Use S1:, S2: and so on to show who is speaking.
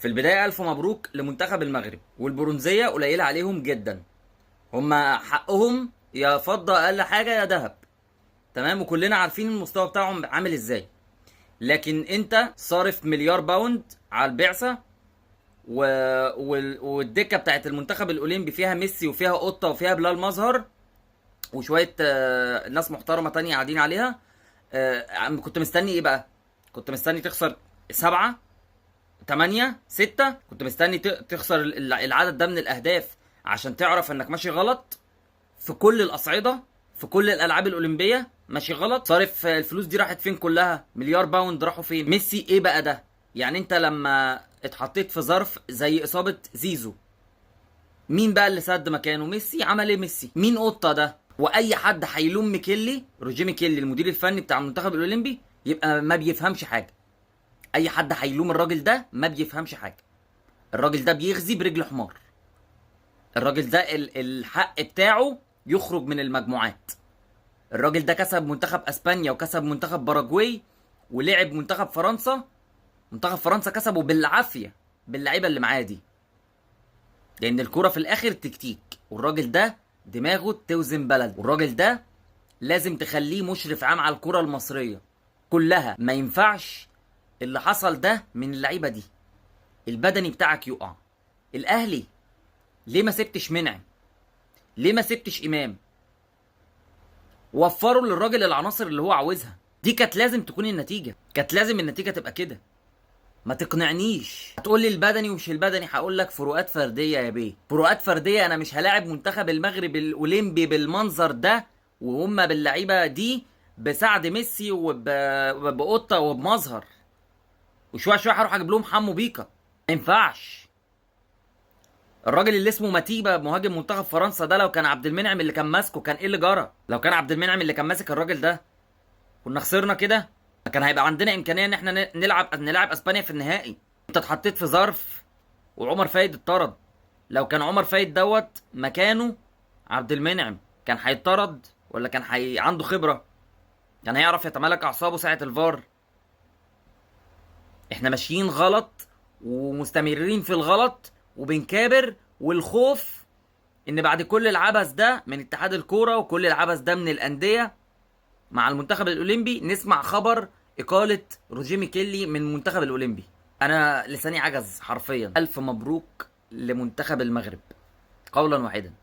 S1: في البداية ألف مبروك لمنتخب المغرب، والبرونزية قليلة عليهم جدا، هما حقهم يا فضة أقل حاجة يا ذهب، تمام؟ وكلنا عارفين المستوى بتاعهم عامل ازاي. لكن انت صارف مليار باوند على البعثة والدكة بتاعت المنتخب الأولمبي فيها ميسي وفيها قطة وفيها بلال مظهر وشوية ناس محترمة تانية قاعدين عليها. كنت مستني ايه بقى؟ كنت مستني تخسر 7 8 6، كنت مستني تخسر العدد ده من الأهداف عشان تعرف انك ماشي غلط في كل الأصعدة، في كل الألعاب الأولمبية ماشي غلط. صارف الفلوس دي راحت فين كلها؟ مليار باوند راحوا فين؟ ميسي ايه بقى ده؟ يعني انت لما اتحطيت في ظرف زي إصابة زيزو، مين بقى اللي سد مكانه؟ ميسي. عمل ايه ميسي؟ مين قطة ده؟ واي حد هيلوم ميكيلي، روجيه ميكيلي المدير الفني بتاع المنتخب الاولمبي، يبقى ما بيفهمش حاجة. اي حد هيلوم الراجل ده ما بيفهمش حاجة. الراجل ده بيغزي برجل حمار. الراجل ده الحق بتاعه يخرج من المجموعات. الراجل ده كسب منتخب اسبانيا وكسب منتخب باراجواي ولعب منتخب فرنسا. منتخب فرنسا كسبه بالعافية باللعيبة اللي معاه دي، لان الكرة في الاخر تكتيك، والراجل ده دماغه توزن بلد، والراجل ده لازم تخليه مشرف عام على الكرة المصرية كلها. ما ينفعش اللي حصل ده من اللعيبة دي، البدني بتاعك يقع. الاهلي ليه ما سبتش منعم؟ ليه ما سبتش امام؟ وفروا للراجل العناصر اللي هو عاوزها. دي كانت لازم تكون النتيجة، كانت لازم النتيجة تبقى كده. ما تقنعنيش هتقول لي البدني ومش البدني، هقول لك فروقات فردية يا بيه، فروقات فردية. انا مش هلاعب منتخب المغرب الاولمبي بالمنظر ده وهم باللعيبه دي، بسعد ميسي وبقطه وبمظهر، وشوية شوية هروح اجيب لهم حمو بيكا. ما ينفعش. الراجل اللي اسمه ماتيبا مهاجم منتخب فرنسا ده، لو كان عبد المنعم اللي كان ماسكه كان ايه اللي جرى؟ لو كان عبد المنعم اللي كان ماسك الراجل ده كنا خسرنا كده؟ كان هيبقى عندنا امكانية ان احنا نلعب اسبانيا في النهائي. انت اتحطيت في ظرف وعمر فايد اتطرد. لو كان عمر فايد دوت مكانه عبد المنعم كان هيتطرد ولا كان عنده خبره؟ كان هيعرف يتمالك اعصابه ساعة الفار؟ احنا ماشيين غلط ومستمرين في الغلط وبنكابر، والخوف ان بعد كل العبث ده من اتحاد الكورة وكل العبث ده من الاندية مع المنتخب الاولمبي نسمع خبر اقاله روجيه ميكيلي من المنتخب الاولمبي. انا لساني عجز حرفيا. الف مبروك لمنتخب المغرب قولا واحدا.